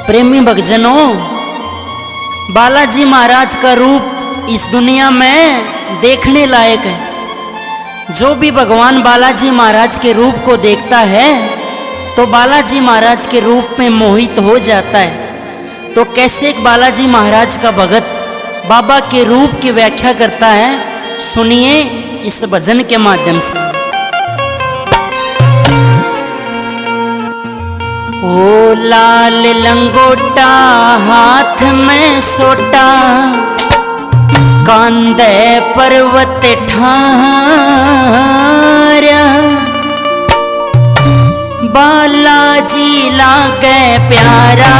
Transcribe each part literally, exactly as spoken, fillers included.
प्रेमी भक्तजनों, बालाजी महाराज का रूप इस दुनिया में देखने लायक है। जो भी भगवान बालाजी महाराज के रूप को देखता है, तो बालाजी महाराज के रूप में मोहित हो जाता है। तो कैसे एक बालाजी महाराज का भगत बाबा के रूप की व्याख्या करता है, सुनिए इस भजन के माध्यम से। ओ लाल लंगोटा, हाथ में सोटा, कांधे पर्वत ठारा। बालाजी लागे प्यारा,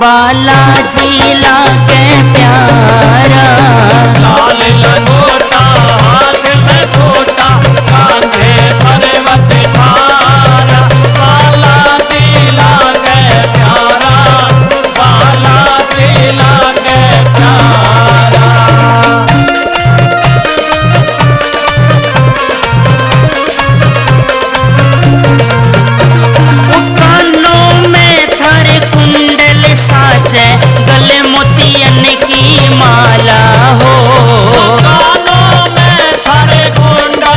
बालाजी लागे प्यारा। लाल लंगोटा, हाथ में सोटा, कांधे पर्वत भारा। बालाजी लागे प्यारा, बालाजी लागे प्यारा। कानों में थारे कुंडल साजे, गले मोतियन की माला हो। कानों में थारे कुंडल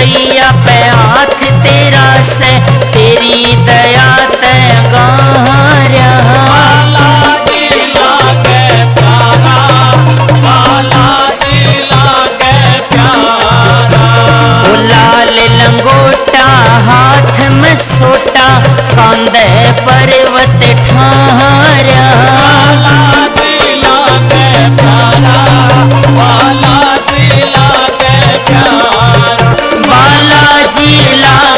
सैया पे हाथ तेरा से, तेरी दया तै गां रहा। बालाजी लागे प्यारा, बालाजी लागे प्यारा। ओ लाल लंगोटा, हाथ में सोटा, कांधे पर्वत ठारा। बालाजी लागे प्यारा, बालाजी लागे प्यारा। बालाजी ला